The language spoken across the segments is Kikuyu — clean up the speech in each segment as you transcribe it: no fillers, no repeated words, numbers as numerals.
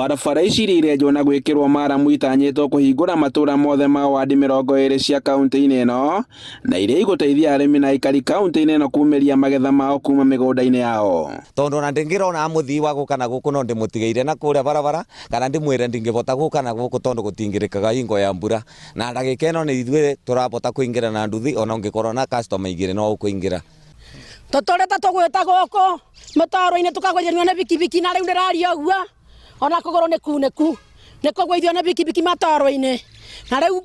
Barabara ici iria irenjwo na gwĩkĩrwo maramu itanyĩtwo kũhingũra matũra mothe ma wadi 20 cia kauntĩ-inĩ ĩno na iria igũteithia arĩmi na aikari kauntĩ-inĩ ĩno kumĩria magetha mao kuma mĩgũnda-inĩ yao. Tondu ona ndingirona muthii wa guka na guku no ndimutigĩire na kuria barabara kana ndimwire ndingĩbota guka na guku tondu gutingirikaga hingo ya mbura na ndagika ĩno nĩ ithuĩ tũrabota kũingĩra na nduthi ona ũngĩkorwo na customer igĩrĩ no ũkũingĩra. Tũtũrĩte tũgwĩte gũkũ mĩtaro-inĩ tũkagũithio nĩ bikibiki na rĩu ndĩraria ũguo ona kũgũrũ nĩ kunĩku nĩ kũgũithio nĩ bikibiki matoro-inĩ na rĩu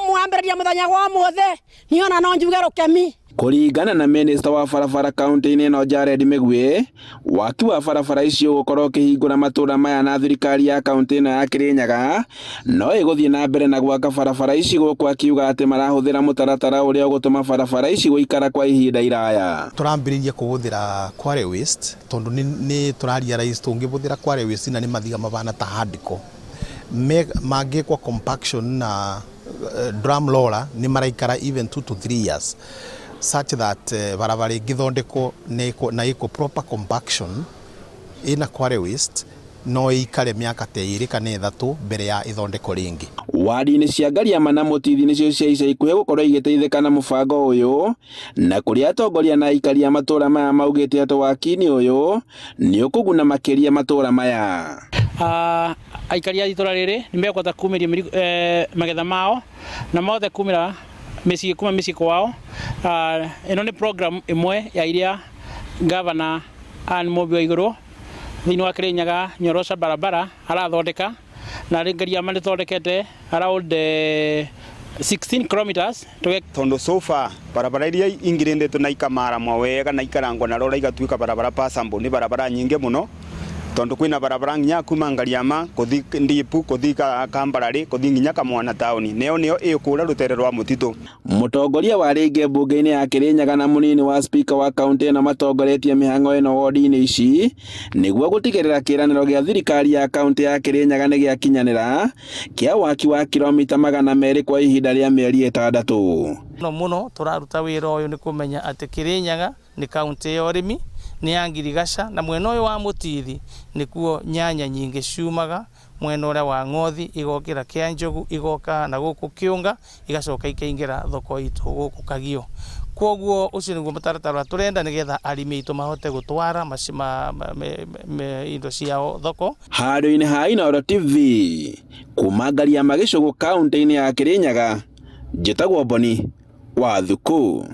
mwambĩrĩria mũthenya wa ũmũthĩ niĩ ona no njuge rũkemi. Kũringana na minista wa barabara kaunti-inĩ ĩno Jared Mĩgwĩ, waki wa barabara ici ũgũkorwo ũkĩhingũra matũra maya na thirikari ya kaunti ĩno ya Kĩrĩnyaga no ĩgũthiĩ na mbere na gwaka barabara ici gũkũ akiuga atĩ marahũthĩra mũtaratara ũrĩa ũgũtũma barabara ici gũikara kwa ihinda iraya. Tũrambĩrĩria kũhũthĩra quarry waste tondũ nĩ tũra realize tũngĩhũthĩra quarry waste na nĩ mathiga mabana ta hardcore mangĩkwo compaction na drum roller nĩ maraikara even 2 to 3 years such that barabara ĩngĩthondekwo na ĩkwo proper compaction ĩna quarry waste no ĩikare mĩaka ta 2 kana 3 mbere ya ĩthondekwo rĩngĩ. Wadi-inĩ cia Ngariama na Mũtithi nĩcio cia ica ikuhĩ gũkorwo igĩteithĩka na mũbango ũyũ, na kũrĩa atongoria na aikari a matũra maya maugĩte atĩ waki-inĩ ũyũ nĩ ũkũguna makĩria matũra maya. Aikari a itũra rĩrĩ nĩ mekũhota kumĩria magetha mao na mahote kumĩra mĩciĩ kuma mĩciĩ kwao. Ĩno nĩ program ĩmwe ya iria Governor Anne Mũmbi wa Igũrũ thĩinĩ wa Kĩrĩnyaga Nyorosha barabara arathondeka na Ngariama nĩ thondekete around 16 kilometers. Tondu so far barabara iria ingirinditwe na ikamaramwa wega na ikarangwo na rora igatuika barabara passable ni barabara nyingi muno tondu kwina barabara nginya kuma Ngariama kuthi Ndipu kuthi Kambarari kuthi nginya Kamwana taoni neo nio ikuria rutere rwa mutitu. Mũtongoria wa rĩngĩ mbunge-inĩ ya Kĩrĩnyaga na mũnini wa spika wa kaunti ĩno matongoretie mĩhang'o ĩno wodi-inĩ ici nĩguo gũtigĩrĩra kĩĩranĩro gĩa thirikari ya kaunti ya Kĩrĩnyaga nĩ gĩakinyanĩra kĩa waki wa kilomita 200 kwa ihinda rĩa mĩeri 6. Mũno mũno tũraruta wĩra ũyũ nĩ kũmenya atĩ Kĩrĩnyaga nĩ kaunti ya ũrĩmi, nĩ ya ngirigaca na mwena ũyũ wa Mũtithi nĩkuo nyanya nyingĩ ciumaga, mwena ũrĩa wa Ng'othi igokĩra Kĩanjogu igoka na gũkũ Kĩũnga igacoka ikaingĩra thoko itũ gũkũ Kagio. Kwoguo ũcio nĩguo mũtaratara ũrĩa tũrenda nĩgetha arĩmi aitũ mahote gũtwara indo ciao thoko. Handũ-inĩ ha Inooro TV, kuma Ngariama Gĩcũgũ kaunti-inĩ ya Kĩrĩnyaga, njĩtagwo Boni wa Thuku.